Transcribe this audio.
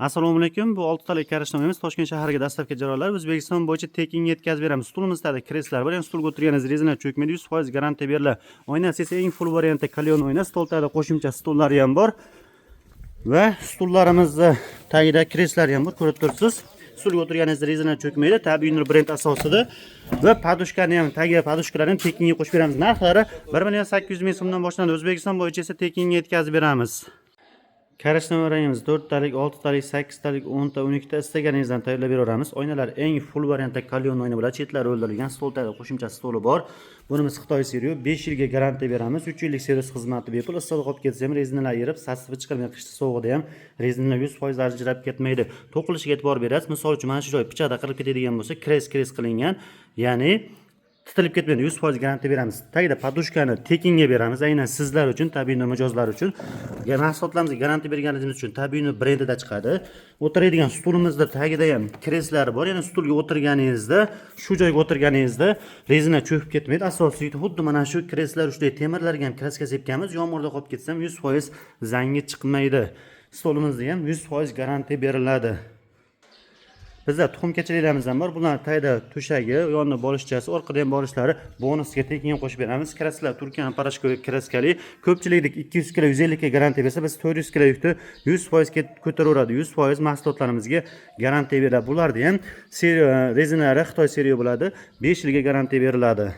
Assalomu alaykum. Bu oltitalik karashnomamiz Toshkent shahriga доставка jarayonlari, O'zbekiston bo'yicha tekinga yetkazib beramiz. Stulimizda kreslolar bor. Endi stulga o'tirganingiz rezina cho'kmaydi, 100% garantiya beriladi. Oynasi esa eng full variantda кальян oyna, stol tagida qo'shimcha stollari ham bor. Va stullarimizni tagida kreslari ham bor, ko'rib turibsiz. Stulga o'tirganingizda rezina cho'kmaydi, tabiiy nur brend asosida va подушка ni ham, tagiga подушка larni ham tekinga qo'shib beramiz. Narxlari 1 million 800 ming so'mdan boshlanadi. O'zbekiston bo'yicha esa tekinga yetkazib beramiz. Karashna rangimiz 4 talik, 6 talik, 8 talik, 10 ta, 12 ta, istaganingizdan tayyorlab beraveramiz. Oynalar eng full variantda кальян oyna bo'ladi, chetlari o'ldirilgan, stol tagida qo'shimcha stoli bor. Bunimiz Xitoy сырьё, 5 yilga garantiya beramiz, 3 yillik servis xizmati bepul. Issiqda qolib ketsa ham rezinalar erib, sasib chiqarmay, qishda sovug'ida ham rezinalar 100% ajrab ketmaydi. To'qilishiga e'tibor berasiz. Misol uchun, mana shu joy pichoqda qirilib ketadigan bo'lsa, kres-kres qilingan, ya'ni titilib ketmaydi, 100% garantiya beramiz. Tagida подушка ni tekinga beramiz, aynan sizlar uchun, tabiiy nur mijozlar uchun. Mahsulotlarimizga garantiya berganimiz uchun tabiiy nur brendida chiqadi. O'tiradigan stulimizda tagida ham kreslari bor, ya'ni stulga o'tirganingizda, shu joyga o'tirganingizda rezina cho'kib ketmaydi. Asosiysi, xuddi mana shu kreslar uchli temirlarga ham краска sepganmiz, yomg'irda qolib ketsa ham 100% zangi chiqmaydi. Stolimizda ham 100% garantiya beriladi. Bizda tuxumkachiliklarimiz ham bor. Bularni tagida to'shagi, yonida bolishchasi, orqada ham bolishlari bonusga tekin qo'shib beramiz. Kraskalar Turkiyani порошковый kraskali. Ko'pchilikdek 200 kilo 150 ga garantiya bersa, biz 400 kilo yukni 100% ko'taraveradi. 100% mahsulotlarimizga garantiya beradi. Bularda ham rezinalari Xitoy сырьё bo'ladi. 5 yilga garantiya beriladi.